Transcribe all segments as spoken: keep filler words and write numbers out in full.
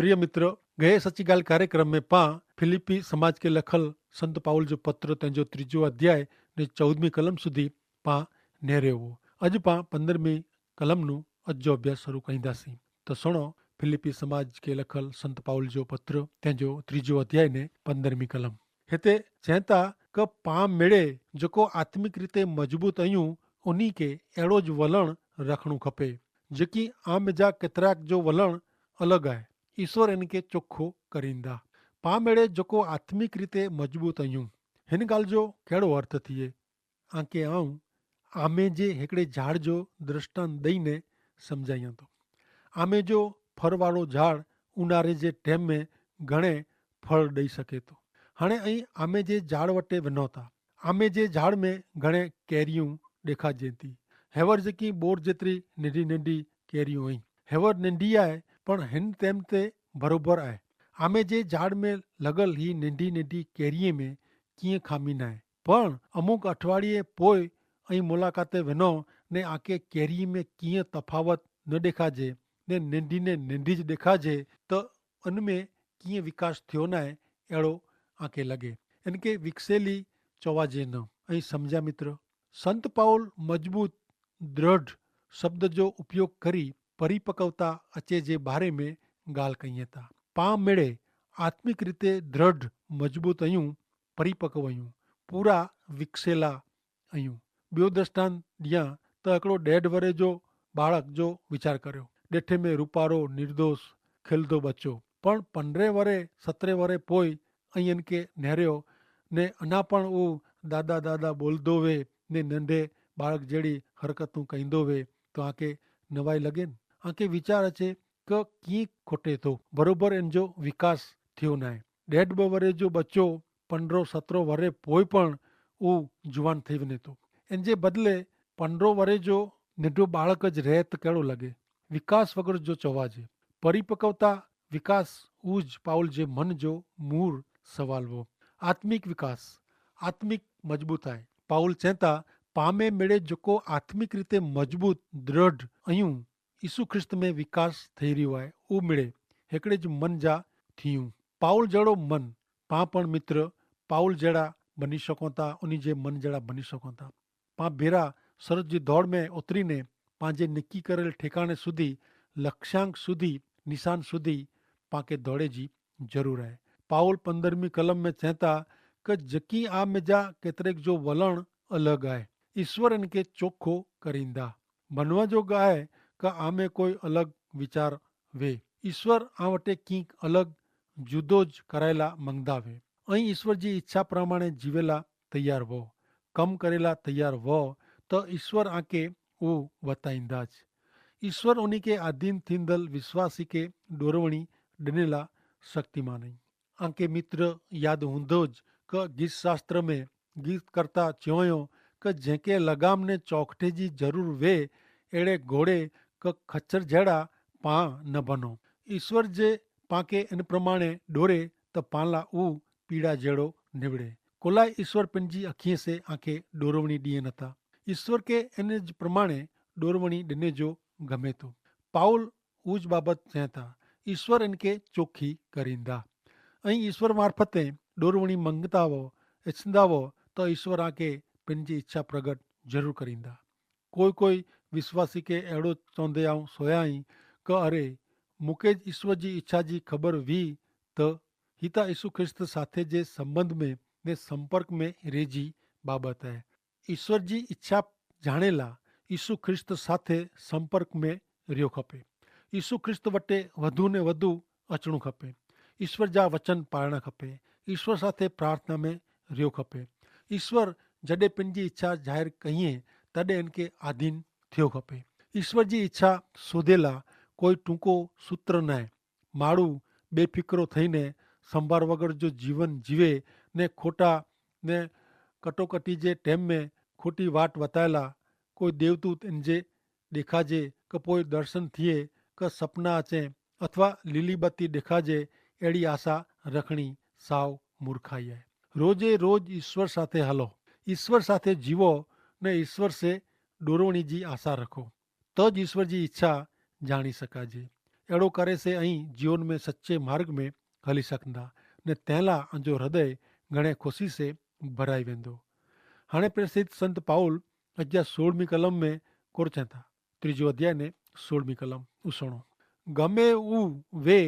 પ્રિય મિત્ર, ગયે સચી ગાલ કાર્યક્રમ મેં પાં ફિલિપ્પી સમાજ કે લખલ સંત પાઉલ જો પત્ર તેનો ત્રીજો અધ્યાય ને ચૌદમી કલમ સુધી પાં નેરેવો. અજ પાં પંદ્રહમી કલમનું અજ જો અભ્યાસ શરૂ કહીંદા સી. તો સુણો, ફિલિપ્પી સમાજ કે લખલ સંત પાઉલ જો પત્ર તેનો ત્રીજો અધ્યાય ને પંદ્રહમી કલમ. હેતા ચેંતા કે પાં મેળે જેકો આત્મિક રીતે મજબૂત અયું ઉની કે એડો જ વલણ રખણું ખપે. જેકી આમે જા કેતરાક જો વલણ અલગ આય, ઈસવર એન કે ચોખો કરીંદા. પાં મેળે જેકો આત્મિક રીતે મજબૂત અયું, હેન ગાલ જો કેડો અર્થ થિયે? આંકે આઉં આમે જે હેકડ઼ે ઝાડ જો દ્રષ્ટાંત દઈને સમઝાઈયા તો. આમે જો ફરવાળો ઝાડ ઉનારે જે ટેમ મેં ઘણે ફળ દઈ શકે તો. હણે અહીં આમે જે ઝાડ વટે વનોતા, આમે જે ઝાડ મેં ઘણે કેરિયું દેખા જેતી. હેવર જેકી બોર જેતરી નેંડી નેંડી કેરિયું અહીં. હેવર નેંડી આય, પણ હેન તેમ તે ભરોભર આય. આમે જે ઝાડ મેં લગલ હી નેંડી નેંડી કેરિયે મેં કિંય ખામી નાય. પણ અમુક અઠવાડિયે પોય અહીં મુલાકાતે વેનો ને આકે કેરી મેં કિંય તફાવત ન દેખાજે ને નેંડી ને નેંડી જ દેખાજે, તો અનમે કિંય વિકાસ થયો નાય એડો આકે લગે. એનકે વિકસેલી ચોવાજે ન. અહીં સમઝ્યા મિત્ર, સંત પાઉલ મજબૂત દ્રઢ શબ્દ જો ઉપયોગ કરી પરિપક્વતા અચે જે બારે મેં ગાલ કહિયે તા. પાં મેળે આત્મિક રીતે દ્રઢ મજબૂત અયું, પરિપક્વ અયું, પૂરા વિકસેલા અયું. બ્યો દ્રષ્ટાંત દિયા, તો એકડો ડેઢ વરે જો બાળક જો વિચાર કર્યો. ડેઠે મેં રૂપારો નિર્દોષ ખેલદો બચ્ચો, પણ પંડ્રે વરે સત્રે વરે પોય અહીં એન કે નેર્યો, ને અના પણ ઉં દાદા દાદા બોલદો વે ને નંડે બાળક જેડી હરકતું કહીંદો વે, તો આંકે નવાઈ લગે ન. આંકે વિચાર અચે કે કિંક ખોટે તો, બરોબર એન જો વિકાસ થયો નાય. ડેઢ બ વરે જો બચ્ચો પંડ્રો સત્રો વરે પોય પણ ઉં જુવાન થઈ વને તો. એન જે બદલે પંડ્રો વરે જો નેડો બાળક જ રહે તો કેડો લગે? વિકાસ વગર જો ચોવાજે. પરિપક્વતા વિકાસ ઉજ પાઉલ જે મન જો મૂર સવાલ વો. આત્મિક વિકાસ, આત્મિક મજબૂતાઈ. પાઉલ ચેતા, પામે મેળે જોકો આત્મિક રીતે મજબૂત દ્રઢ અયું ઈસુ ખ્રિસ્ત મેં વિકાસ થઈ રહ્યો આય, ઉ મેળે હેકડ઼ે જ મન જા થિયું. પાઉલ જેડો મન, પાં પણ મિત્ર પાઉલ જેડા બની શકોતા, ઉની જે મન જેડા બની શકોતા. પાં ભેરા સરત જી ધોડ મેં ઉતરી ને પાંજે નક્કી કરેલ ઠેકાણે સુધી, લક્ષ્યાંક સુધી, નિશાન સુધી પાંકે ધોડે જી જરૂર હૈ. પાઉલ પંદ્રહમી કલમ મેં ચેતા કે જકી આ મેજા કેતરેક જો વલણ અલગ આય, ઈસ્વર એનકે ચોખો કરીંદા. ભનવા જો ગાય કે આમે કોઈ અલગ વિચાર વે, ઈસ્વર આ વટે કિંક અલગ જુદો જ કરાયેલા મંગદા વે. અહીં ઈસ્વર જી ઇચ્છા પ્રમાણે જીવેલા તૈયાર વો, કમ કરેલા તૈયાર વો, તો ઈસ્વર આંકે ઉવ વતાઈંદા જ. ઈસ્વર ઉની કે આધીન થીંદલ વિશ્વાસી કે ડોરવણી ડનેલા શક્તિમાન હૈં. આંકે મિત્ર યાદ હુંદો જ કે ગીતશાસ્ત્ર મેં ગીતકર્તા ચ્યોંયો કે જેંકે લગામ ને ચોખટે જી જરૂર વે એડે ઘોડે કે ખચ્ચર જેડા પાં ન ભનો. ઈસ્વર જે પાંકે એન પ્રમાણે ડોરે તો પાંલા ઉ પીડા જેડો નિવડે. કોલાઈ ઈસ્વર પન જી અખીએ સે આંકે ડોરવણી દિયે નતા. ઈસ્વર કે એન જ પ્રમાણે ડોરવણી ડેને જો ગમે તો. પાઉલ ઉજ બાબત ચેતા, ઈસ્વર એનકે ચોખી કરીંદા. અહીં ઈસ્વર મારફતે ડોરવણી મંગતા વો, ઇચ્છંદા વો, તો ઈસ્વર આંકે પન જી ઇચ્છા પ્રગટ જરૂર કરીંદા. કોઈ કોઈ વિશ્વાસી કે એડો ચોંધે આઉં સોયાઈ કે અરે, મુકે જ ઈસ્વર જી ઇચ્છા જી ખબર વી, તો હિતા ઈસુ ખ્રિસ્ત સાથે જે સંબંધ મેં ને સંપર્ક મેં રેજી બાબત હૈ. ઈસ્વર જી ઇચ્છા જાણેલા ઈસુ ખ્રિસ્ત સાથે સંપર્ક મેં રહ્યો ખપે. ઈસુ ખ્રિસ્ત વટે વધુ ને વધુ અચણું ખપે. ઈસ્વર જા વચન પારણા ખપે. ઈસ્વર સાથે પ્રાર્થના મેં રહ્યો ખપે. ઈસ્વર જડે પન જી ઇચ્છા જાહેર કહિએ તદે એનકે આધીન થયો ખપે. ઈસ્વર જી ઇચ્છા શોધેલા કોઈ ટૂંકો સૂત્ર નાય. માડૂ બેફિકરો થઈને સંભાર વગર જો જીવન જીવે ને ખોટા ને કટોકટી જે ટેમ મેં ખોટી વાટ વતાયેલા કોઈ દેવદૂત એનજે દેખાજે કે પોય દર્શન થિયે કે સપના અચે અથવા લીલી બત્તી દેખાજે એડી આશા રખણી સાવ મૂર્ખાઈ હૈ. રોજે રોજ ઈસ્વર સાથે હલો, ઈસ્વર સાથે જીવો ને ઈસ્વર સે ડોરવણી જી આશા રખો. તો જ ઈસ્વર જી ઇચ્છા જાણી શકાજે. એડો કરે સે અહીં જીવન મેં સચ્ચે માર્ગ મેં હલી સકંદા, ને તેલા અંજો હૃદય ઘણે ખુશી સે ભરાઈ વેંદો. હાણે પ્રેસિત સંત પાઉલ અજ્ઞા સોળમી કલમ મેં કોરચેતા ત્રીજો અધ્યાય ને સોળમી કલમ ઉસણો. ગમે ઉ વે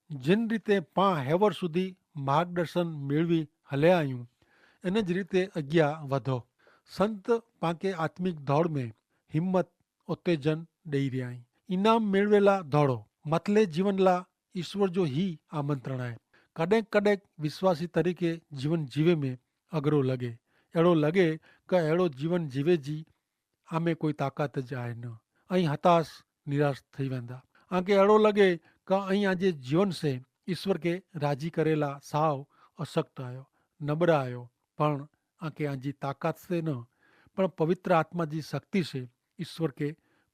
જેન રીતે પાં હેવર સુધી માર્ગદર્શન મેળવી હલે આયું, એન જ રીતે અજ્ઞા વધો. સંત પાંકે આત્મિક ધોડ મેં હિંમત ઉત્તેજન દઈ રહ્યા હૈં. ઇનામ મેળવેલા ધોડો મતલે જીવનલા ઈસ્વર જો હી આમંત્રણ આય. કદેંક કદેંક વિશ્વાસી તરીકે જીવન જીવે મેં અગરો લગે. એડો લગે કે એડો જીવન જીવે જી આમે કોઈ તાકાત જ આય ન. અહીં હતાશ નિરાશ થઈ વેંદા. આંકે એડો લગે કે અહીં આજે જીવન સે ઈસ્વર કે રાજી કરેલા સાવ અસક્ત આયો, નબરા આયો. પણ આંકે આજી તાકાત સે ન, પણ પવિત્ર આત્મા જી શક્તિ સે ઈસ્વર કે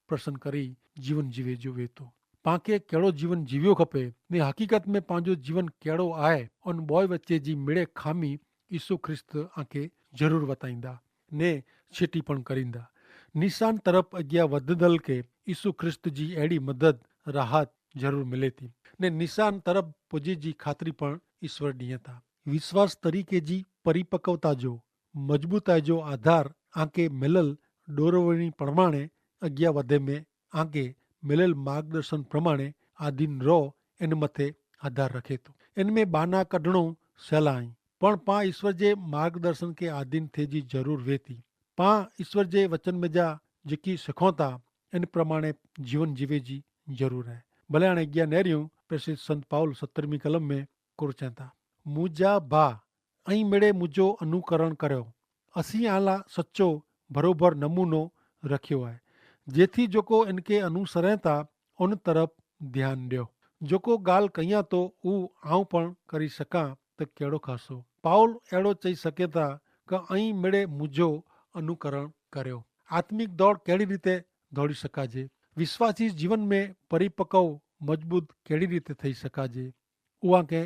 પ્રસન કરી જીવન જીવે જો વેતો. પાંકે કેડો જીવન જીવ્યો ખપે, ને હકીકત મેં પાંજો જીવન કેડો આય, અન બોય વચ્ચે જી મિડે ખામી ઈસુ ખ્રિસ્ત આંકે જરૂર વતાઈંદા ને છેટી પણ કરીંદા. નિશાન તરફ અગિયા વધદલ કે ઈસુ ખ્રિસ્ત જી એડી મદદ રાહત જરૂર મિલેતી, ને નિશાન તરફ પુજી જી ખાતરી પણ ઈસ્વર દિયે તા. વિશ્વાસ તરીકે જી પરિપક્વતા જો મજબૂતાઈ જો આધાર આંકે મેલલ ડોરવણી પ્રમાણે અગિયા વધે મેં આંકે મેલેલ માર્ગદર્શન પ્રમાણે આધીન રહો, એન મતે આધાર રખે તો. એન મેં બાના કઢણો સહેલા હૈં, પણ પા ઈસ્વર જે માર્ગદર્શન કે આધીન થે જી જરૂર વેતી. પા ઈસ્વર જે વચન મેં જા જેકી સિખોતા એન પ્રમાણે જીવન જીવે જી જરૂર હૈ. ભલે અણે અગિયા નેર્યું પ્રેસિત સંત પાઉલ સત્તરમી કલમ મેં કોરચેતા મુજા ભા અહીં મેડે મુજો અનુકરણ કર્યો. અસી આલા સચો ભરોભર નમૂનો રખ્યો આય, જેથી જોકો એનકે અનુસરે તા ઉન તરફ ધ્યાન દ્યો. જોકો ગાલ કહિયા તો ઉં આઉં પણ કરી સકાં, તો કેડો ખાસો? પાઉલ એડો ચહી સકે તા કે અહીં મેડે મુજો અનુકરણ કર્યો. આત્મિક દોડ કેડી રીતે દોડી સકાજે? વિશ્વાસી જીવન મેં પરિપક્વ મજબૂત કેડી રીતે થઈ સકાજે? ઉઆ કે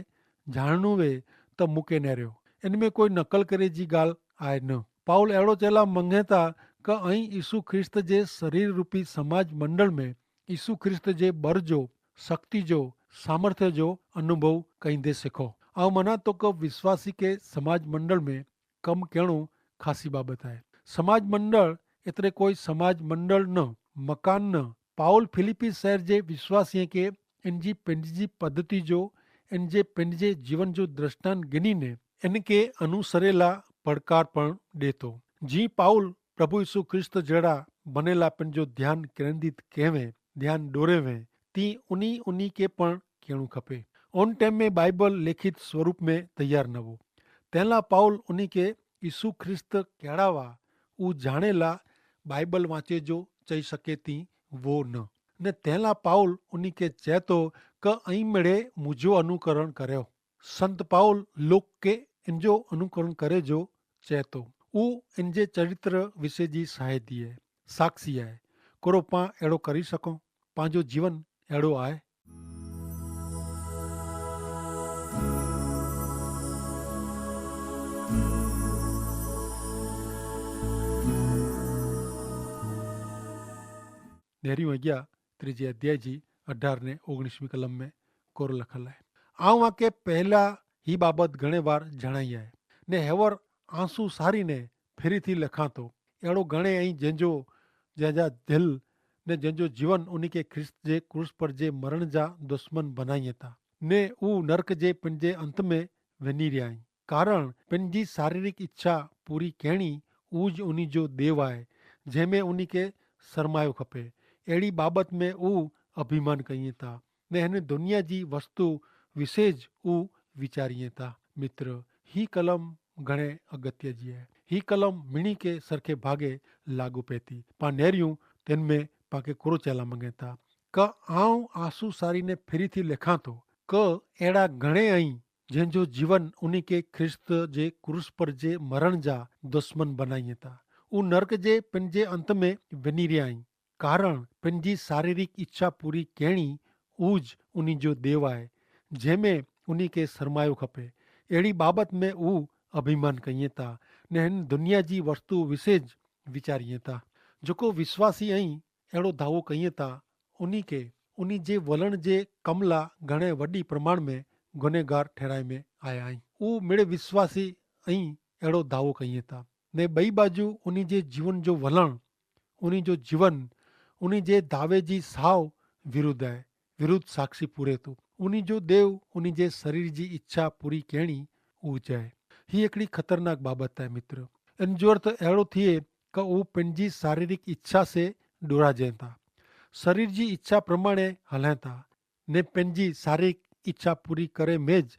જાણનું વે તો મુકે નેર્યો. એન મેં કોઈ નકલ કરે જી ગાલ આય ન. પાઉલ એડો ચેલા મંગેતા કે અહીં ઈસુ ખ્રિસ્ત જે શરીર રૂપી સમાજ મંડળ મેં ઈસુ ખ્રિસ્ત જે બરજો, શક્તિ જો, સામર્થ્ય જો અનુભવ કઈંદે સિખો. આવ મના તો કે વિશ્વાસી કે સમાજ મંડળ મેં કમ કહેણો ખાસી બાબત હૈ. સમાજ મંડળ એતરે કોઈ સમાજ મંડળ ન, મકાન ન. પાઉલ ફિલિપ્પી શહેર જે વિશ્વાસીય કે એનજી પેનજી પદ્ધતિ જો, એનજે પેનજે જીવન જો દ્રષ્ટાન ગિની ને એનકે અનુસરેલા પડકાર પણ દેતો. જી પાઉલ પ્રભુ ઈસુ ખ્રિસ્ત જેડા બનેલા પેનજો ધ્યાન કેન્દ્રિત કહેવે, ધ્યાન ડોરેવે, તી ઉની ઉની કે પણ કહેણું ખપે. ઉન ટેમ મેં બાઈબલ લેખિત સ્વરૂપ મેં તૈયાર નવો. તેનલા પાઉલ ઉની કે ઈસુ ખ્રિસ્ત કહેડાવા ઉજાણેલા બાઈબલ વાંચે જો ચહી સકે તી વો ન. ને તેનલા પાઉલ ઉની કે ચહેતો કે અહીં મેડે મુજો અનુકરણ કર્યો. સંત પાઉલ લોક કે એનજો અનુકરણ કરે જો ચહેતો. ઉ એનજે ચરિત્ર વિશે જી સાહેદી હૈ, સાક્ષી હૈ. કોરો પાં એડો કરી સકો? પાંજો જીવન એડો આય? નેરી વગ્યા ત્રીજી અધ્યાય જી અઢાર ને ઓગણીસમી કલમ મેં કોરો લખલ હૈ. આઉં આકે પહેલા હી બાબત ઘણે વાર જણાઈ હૈ, ને હેવર આંસુ સારી ને ફેરી થી લખાતો. એડો ઘણે અહીં જેંજો જેંજા દિલ ને જેંજો જીવન ઉની કે ખ્રિસ્ત જે ક્રૂસ પર જે મરણ જા દુશ્મન બનાઈ હતા, ને ઉ નર્ક જે પન જે અંત મેં વેની રહ્યા હૈં. કારણ પન જી શારીરિક ઇચ્છા પૂરી કહેણી ઉજ ઉની જો દેવ આય, જેહ મેં ઉની કે સરમાયો ખપે. એડી બાબત મેં ઉ અભિમાન કહિયે તા, ને હને દુનિયા જી વસ્તુ વિશે જ ઉ વિચારિયે તા. મિત્ર, હી કલમ ઘણે અગત્ય જી હૈ. હી કલમ મિણી કે સરખે ભાગે લાગુ પેતી. પા નેર્યું તેન મેં પાકે કોરો ચેલા મંગેતા, કા આઉં આસુ સારી ને ફેરી થી લેખાં તો, કા એડા ઘણે અહીં જેન જો જીવન ઉની કે ખ્રિસ્ત જે ક્રૂસ પર જે મરણ જા દુશ્મન બનાઈ તા. ઉ નર્ક જે પન જે અંત મેં વેની રહ્યા અહીં. કારણ પન જી શારીરિક ઇચ્છા પૂરી કહેણી ઉજ ઉની જો દેવ આય, જેહ મેં ઉની કે સરમાયો ખપે. એડી બાબત મેં ઉ અભિમાન કહિયે તા, ને હન દુનિયા જી વસ્તુ વિશે જ વિચારિયે તા. જોકો વિશ્વાસી અહીં એડો ધાવો કહિયે તા, ઉની કે ઉની જે વલણ જે કમલા ઘણે વડી પ્રમાણ મેં ગુનેગાર ઠેરાઈ મેં આયા હૈં. ઉહ મેળે વિશ્વાસી અહીં એડો ધાવો કહિયે તા. ને બઈ બાજુ ઉની જે જીવન જો વલણ, ઉની જો જીવન ઉની જે ધાવે જી સાવ વિરુદ્ધ આય. વિરુદ્ધ સાક્ષી પૂરે તો ઉની જો દેવ ઉની જે શરીર જી ઇચ્છા પૂરી કહેણી ઉજાય. હી એકડી ખતરનાક બાબત આય મિત્ર. એન જો અર્થ એડો થિયે કે ઉહ પનજી શારીરિક ઇચ્છા સે ડોરા જેતા, શરીર જી ઇચ્છા પ્રમાણે હલેતા, ને પનજી શારીરિક ઇચ્છા પૂરી કરે મેં જ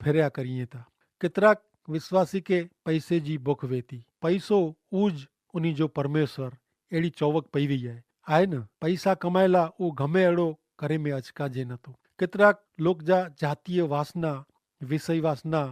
ફેર્યા કરિયે તા. કેતરાક વિશ્વાસી કે પૈસે જી ભોખ વેતી. પૈસો ઉજ ઉની જો પરમેશ્વર એડી ચોવક પૈવી હૈ. આય ન પૈસા કમાયેલા ઉહ ગમે એડો કરે મેં અચકાજે નતો. કેતરાક લોક જા જાતીય વાસના, વિષય વાસના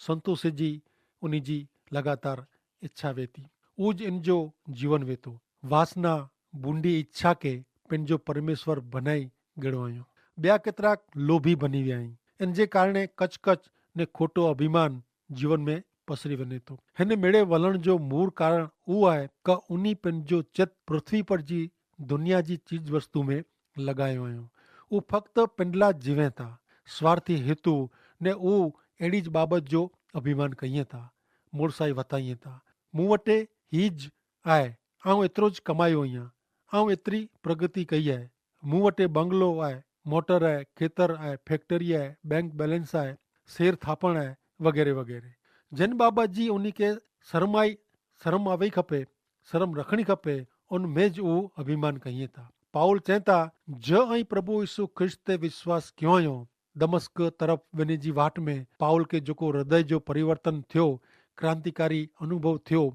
સંતોષે જી ઉની જી લગાતાર ઇચ્છા વેતી. ઉજ ઇન જો જીવન વેતો. વાસના બુંડી ઇચ્છા કે પન જો પરમેશ્વર ભનાઈ ગેડો આયો. બ્યા કેતરાક લોભી ભની વ્યા હૈં. ઇન જે કારણે કચકચ ને ખોટો અભિમાન જીવન મેં પસરી વને તો. હેને મેળે વલણ જો મૂર કારણ ઉઆ હૈ કે ઉની પન જો ચિત પૃથ્વી પર જી દુનિયા જી ચીજ વસ્તુ મેં લગાયો આયો. ઉહ ફક્ત પંડલા જીવે તા સ્વાર્થી હેતુ ને ઉહ એડી જ બાબત જો અભિમાન કહિયે તા. મૂરસાઈ વતાઈ તા. મું વટે હી જ આય. આઉં એતરો જ કમાયો અહિયા. આઉં એતરી પ્રગતિ કઈ આય. મું વટે બંગલો આય, મોટર આય, ખેતર આય, ફેક્ટરી આય, બેંક બેલેન્સ આય, શેર થાપણ આય, વગેરે વગેરે. જેન બાબત જી ઉની કે શરમાઈ શરમ આવે ખપે, શરમ રખણી ખપે, ઉન મેં જ ઉહ અભિમાન કહિયે તા. પાઉલ ચેતા, જ અહીં પ્રભુ ઈસુ ખ્રિસ્ત તે વિશ્વાસ ક્યો અયો. દમસ્ક તરફ વેને જી વાટ મેં પાઉલ કે જોકો હૃદય જો પરિવર્તન થ્યો, ક્રાંતિકારી અનુભવ થ્યો,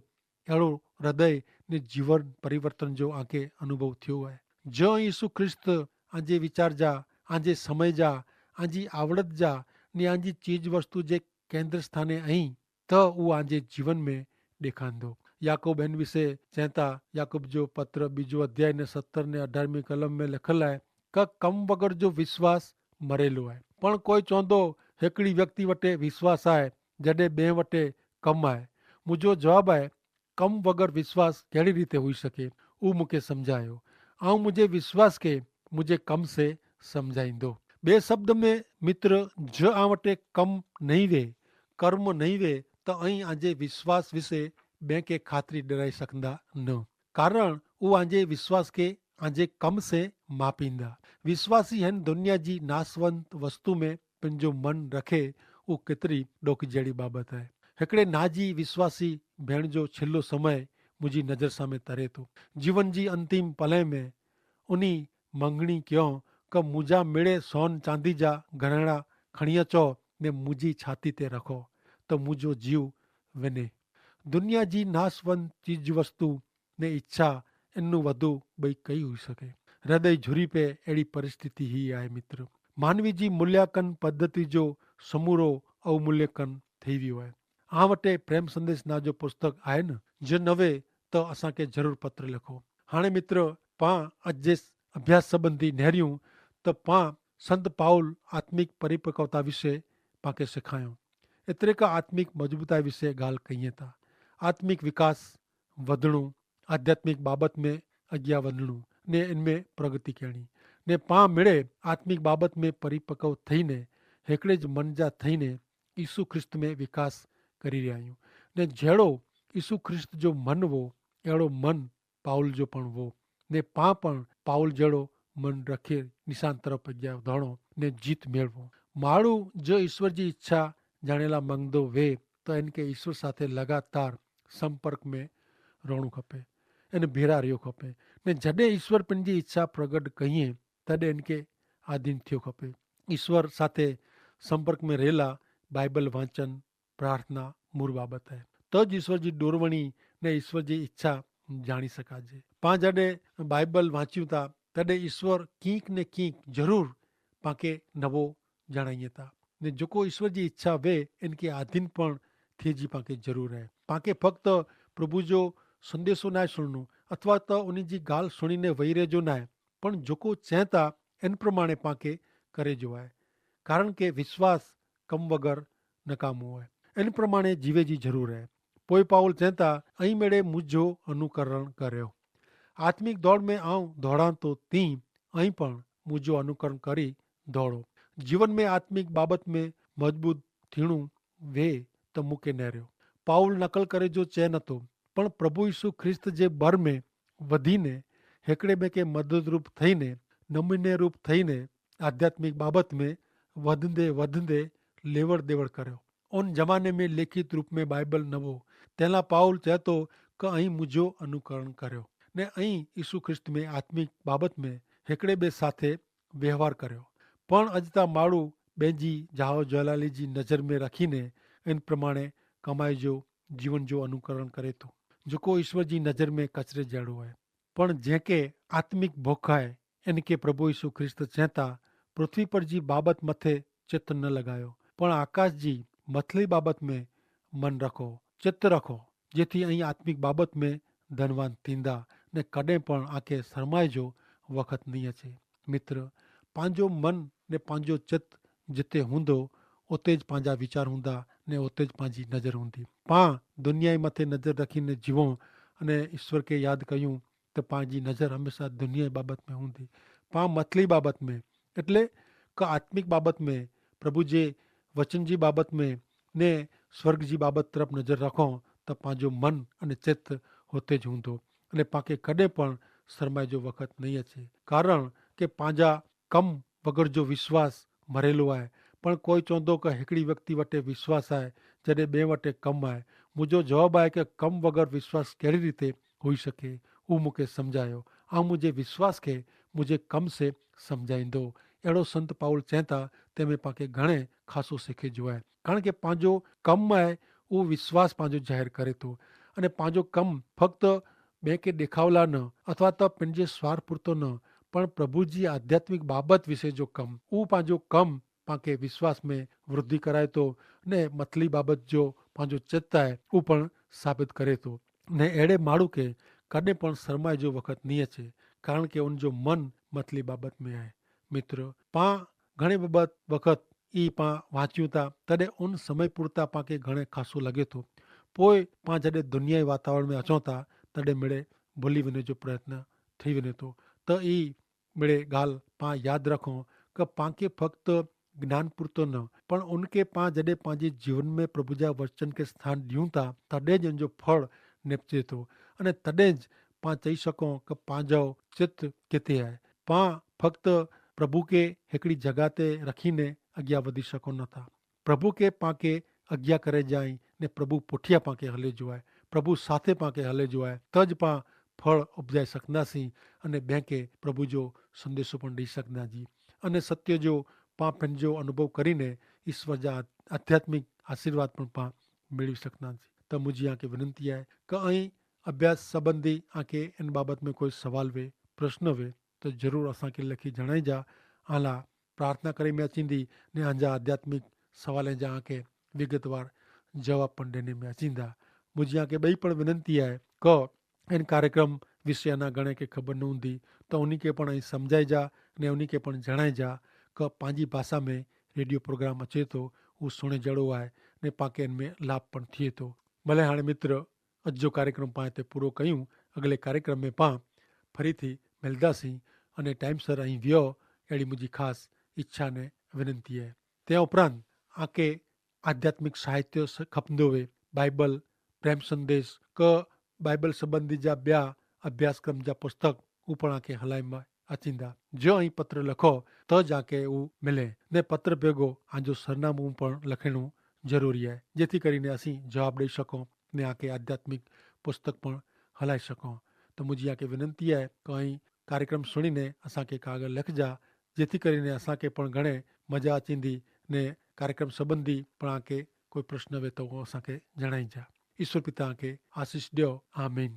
એડો હૃદય ને જીવન પરિવર્તન જો આંકે અનુભવ થ્યો હૈ. જો ઈસુ ખ્રિસ્ત આજે વિચાર જા, આજે સમય જા, આજે આવડત જા ને આજે ચીજ વસ્તુ જે કેન્દ્રસ્થાને અહીં, તો ઉ આજે જીવન મેં દેખાંદો. યાકૂબ એન વિશે ચેંતા, યાકૂબ જો પત્ર બીજો અધ્યાય ને સત્તર ને અઢારમી કલમ મેં લેખલ હૈ, કે કમ વગર જો વિશ્વાસ મરેલો હૈ. પણ કોઈ ચોંધો હેકડી વ્યક્તિ વટે વિશ્વાસ આય, જડે બે વટે કમ આય? મુજો જવાબ આય, કમ વગર વિશ્વાસ કેડી રીતે હુઈ શકે? ઉહ મુકે સમઝાયો. આઉં મુઝે વિશ્વાસ કે મુઝે કમ સે સમઝાઈંદો. બે શબ્દ મેં મિત્ર, જો આ વટે કમ નહીં વે, કર્મ નહીં વે, તો અહીં આજે વિશ્વાસ વિશે બેંકે ખાતરી ડરાઈ સકંદા ન. કારણ ઉહ આજે વિશ્વાસ કે આજે કમ સે માપીંદા. વિશ્વાસી હેન દુનિયા જી નાસવંત વસ્તુ મેં પન જો મન રખે, ઉહ કેતરી ડોખજેડી બાબત હૈ. હેકડ઼ે નાજી વિશ્વાસી ભેણ જો છેલ્લો સમય મુઝે નજર સામે તરે તો. જીવન જી અંતિમ પલે મેં ઉની મંગણી ક્યો, કે મુઝે મેડે સોન ચાંદી જા ઘરેણા ખણિયા ચો ને મુઝે છાતી તે રખો, તો મુઝે જીવ વેને. દુનિયા જી નાસવંત ચીજ વસ્તુ ને ઇચ્છા એનનું વધુ બઈ કઈ હુઈ શકે? હૃદય ઝુરી પે એડી પરિસ્થિતિ હી આય મિત્ર. માનવી જી મૂલ્યાંકન પદ્ધતિ જો સમૂરો અવમૂલ્યાંકન થઈ વ્યો આય. આ વટે પ્રેમ સંદેશ ના જો પુસ્તક આય ન, જે નવે તો અસાંકે જરૂર પત્ર લેખો. હાણે મિત્ર, પાં અજે અભ્યાસ સંબંધી નહર્યું, તો પાં સંત પાઉલ આત્મિક પરિપક્વતા વિશે પાંકે સિખાયો. એતરે કા આત્મિક મજબૂતાઈ વિશે ગાલ કહિયે તા. આત્મિક વિકાસ વધણું, આધ્યાત્મિક બાબત મેં અજ્ઞા વધણું ને એન મેં પ્રગતિ કહેણી, ને પાં મેળે આત્મિક બાબત મેં પરિપક્વ થઈને હેકડ઼ે જ મન જા થઈને ઈસુ ખ્રિસ્ત મેં વિકાસ કરી રહ્યા હૈં. ને જેડો ઈસુ ખ્રિસ્ત જો મન વો એડો મન પાઉલ જો પણ વો, ને પાં પણ પાઉલ જેડો મન રખે નિશાન તરફ અજ્ઞા વધણો ને જીત મેળવો. માણું જો ઈસુ જી ઈચ્છા જાણેલા મંગદો વે, તો એન કે ઈસુ સાથે લગાતાર સંપર્ક મેં રોણું ખપે, એન ભેરા રહ્યો ખપે. ને જડે ઈસુ પન જી ઈચ્છા પ્રગટ કહિયે, તદે એન કે આધીન થયો ખપે. ઈસુ સાથે સંપર્ક મેં રહેલા બાઈબલ વાંચન, પ્રાર્થના મૂર બાબત હૈ. તો જ ઈસુ જી ડોરવણી ને ઈસુ જી ઈચ્છા જાણી શકાજે. પાં જડે બાઈબલ વાંચ્યું તા, તદે ઈસુ કીંક ને કીંક જરૂર પાંકે નવો જણાઈ તા. ને જોકો ઈસુ જી ઈચ્છા વે એન કે આધીન પણ થે જી પાંકે જરૂર હૈ. પાંકે ફક્ત પ્રભુ જો સંદેશો નાય સુણનો અથવા તો ઉની જી ગાલ સુણીને વહી રહેજો નાય, પણ જોકો ચેંતા એન પ્રમાણે પાંકે કરે જો આય. કારણ કે વિશ્વાસ કમ વગર નકામો આય. એન પ્રમાણે જીવે જી જરૂર આય. પોય પાઉલ ચેંતા, અહીં મેળે મુજો અનુકરણ કર્યો. આત્મિક દોડ મેં આઉં દોડાં તો તી અહીં પણ મુજો અનુકરણ કરી ધોડો. જીવન મેં આત્મિક બાબત મેં મજબૂત થીણું વે તો મુકે નહર્યો. પાઉલ નકલ કરે જો ચેન હતો, પણ પ્રભુ ઈસુ ખ્રિસ્ત જે બર મેં વધીને હેકડ઼ે મેં કે મદદરૂપ થઈને, નમૂનેરૂપ થઈને આધ્યાત્મિક બાબત મેં વધને વધને લેવડ દેવડ કર્યો. ઉન જમાને મેં લેખિત રૂપ મેં બાઈબલ નવો. તેલા પાઉલ ચેતો કે અહીં મુજો અનુકરણ કર્યો, ને અહીં ઈસુ ખ્રિસ્ત મેં આત્મિક બાબત મેં હેકડ઼ે બે સાથે વ્યવહાર કર્યો. પણ અજ તા માડૂ બેંજી જાહો જલાલી જી નજર મેં રાખીને એન પ્રમાણે કમાઈ જો જીવન જો અનુકરણ કરે તો, જોકો ઈસવ જી નજર મેં કચરે જેડો હૈ. પણ જેંકે આત્મિક ભોખાએ એન કે પ્રભુ ઈસુ ખ્રિસ્ત ચેતા, પૃથ્વી પર જી બાબત મતે ચિત્ત ન લગાયો, પણ આકાશ જી મતલી બાબત મેં મન રાખો, ચિત્ત રાખો, જેથી અહીં આત્મિક બાબત મેં ધનવાન થીંદા, ને કડે પણ આંકે સરમાય જો વખત નહીં હશે. મિત્ર, પાંજો મન ને પાંજો ચિત્ત જિતે હૂંદો, ઓતે જ પાંજા વિચાર હૂંદા, ને ઓતે જ પાંજી નજર હૂંદી. પાં દુનિયા મતે નજર રાખીને જીવો અને ઈસવ કે યાદ કહ્યું, તો પાંજી નજર હમેંશા દુનિયા બાબત મેં હૂંદી. પાં મતલી બાબત મેં, એટલે કે આત્મિક બાબત મેં, પ્રભુ જે વચન જી બાબત મેં, ને સ્વર્ગ જી બાબત તરફ નજર રાખો, તો પાંજો મન અને ચિત્ત હોતે જ હૂંદો, અને પાંકે કદે પણ સરમાય જો વખત નહીં હશે. કારણ કે પાંજા કમ વગર જો વિશ્વાસ મરેલો આય. પણ કોઈ ચોંધો કે હેકડી વ્યક્તિ વટે વિશ્વાસ આય, જડે બે વટે કમ આય? મુજો જવાબ આય કે કમ વગર વિશ્વાસ કેડી રીતે હોઈ શકે? ઉં મુકે સમઝાયો. આ મુજે વિશ્વાસ કે મુજે કમ સે સમઝાઈંદો. એડો સંત પાઉલ ચેંતા, તેમે પાંકે ઘણે ખાસો સેખે જો આય. કારણ કે પાંજો કમ આય, ઉં વિશ્વાસ પાંજો જાહેર કરે તો. અને પાંજો કમ ફક્ત બેંકે દેખાવલા ન અથવા તો પેનજે સ્વાર્થ પૂરતો ન, પણ પ્રભુ જી આધ્યાત્મિક બાબત વિશે જો કમ, ઉપાંજો કમ પાંકે વિશ્વાસ મેં વૃદ્ધિ કરાય તો, ને મતલી બાબત જો પાંજો ચિત્ત આય, ઉપણ સાબિત કરે તો. ને એડે માણું કે કદે પણ સરમાય જો વખત નહીં છે, કારણ કે ઉનજો મન મતલી બાબત મેં આય. મિત્ર, પાં ઘણી બાબત વખત ઈ પાં વાંચ્યું તા, તદે ઉન સમય પૂરતા પાંકે ઘણે ખાસો લગે તો. પોય પાં જડે દુનિયાઈ વાતાવરણ મેં અચોતા, તદે મેળે ભલી વિને જો પ્રયત્ન થઈ વિને તો. તો ઈ મેળે ગાલ પાં યાદ રાખો, કે પાંકે ફક્ત જ્ઞાન પૂરતો ન, પણ ઉનકે પાં જડે પાંજે જીવન મેં પ્રભુ જા વચન કે સ્થાન દિયું તા, તદે જ એનજો ફળ નેપજે તો. અને તદે જ પાં ચહી શકો કે પાંજો ચિત્ત કેતે આય. પાં ફક્ત પ્રભુ કે હેકડી જગા તે રખીને અગિયા વધી શકો નતા. પ્રભુ કે પાંકે અગિયા કરે જાઈ, ને પ્રભુ પોઠિયા પાંકે હલે જોવાય, પ્રભુ સાથે પાંકે હલે જોવાય, તો જ પાં ફળ ઉપજાઈ સકના સી, અને બેંકે પ્રભુ જો સંદેશો પણ દઈ સકના જી. અને સત્ય જો પાં પેનજો અનુભવ કરીને ઈસવ જા આધ્યાત્મિક આશીર્વાદ પણ પાં મેળવી સકના જી. તો મુજી આંકે વિનંતી આય, કે અહીં અભ્યાસ સંબંધી આંકે એન બાબત મેં કોઈ સવાલ વે, પ્રશ્ન વે, તો જરૂર અસાંકે લખી જણાઈ જા. આલા પ્રાર્થના કરે મેં અચીંદી, ને આંજા આધ્યાત્મિક સવાલે જા આંકે વિગતવાર જવાબ પણ દેને મેં અચીંદા. મુજી આંકે બઈ પણ વિનંતી આય, કે એન કાર્યક્રમ વિશે અના ઘણે કે ખબર ન હુંદી, તો ઉની કે પણ અહીં સમઝાઈ જા, ને ઉની કે પણ જણાઈ જા, કે પાંજી ભાષા મેં રેડિયો પ્રોગ્રામ અચે તો, ઉં સુણે જેડો આય, ને પાંકે એન મેં લાભ પણ થિયે તો. ભલે હાણે મિત્ર, અજ જો કાર્યક્રમ પાંતે પૂરો કહ્યું. અગલે કાર્યક્રમ મેં પાં ફરીથી મેલદાસી, અને ટાઈમસર અહીં વ્યો, એડી મુજી ખાસ ઇચ્છા ને વિનંતી હૈ. તે ઉપરાંત આકે આધ્યાત્મિક સાહિત્ય ખપંદો વે, બાઈબલ, પ્રેમ સંદેશ કે બાઈબલ સંબંધી જા બ્યા અભ્યાસક્રમ જા પુસ્તક ઉપણ આકે હલાઈમાં અચીંદા. જો અહીં પત્ર લખો, તો જ આકે ઉં મિલે, ને પત્ર ભેગો આજો સરનામું પણ લખેણું જરૂરી હૈ, જેથી કરીને અસી જવાબ દઈ શકો ને આકે આધ્યાત્મિક પુસ્તક પણ હલાઈ શકો. તો મુજી આકે વિનંતી હૈ કે અહીં કાર્યક્રમ સુણીને અસાંકે કાગર લખજા, જેથી કરીને અસાંકે પણ ઘણે મજા અચીંદી, ને કાર્યક્રમ સંબંધી પણ આકે કોઈ પ્રશ્ન વે તો અસાંકે જણાઈ જા. ઈસુ પિતા આકે આશીસ દ્યો. આમીન.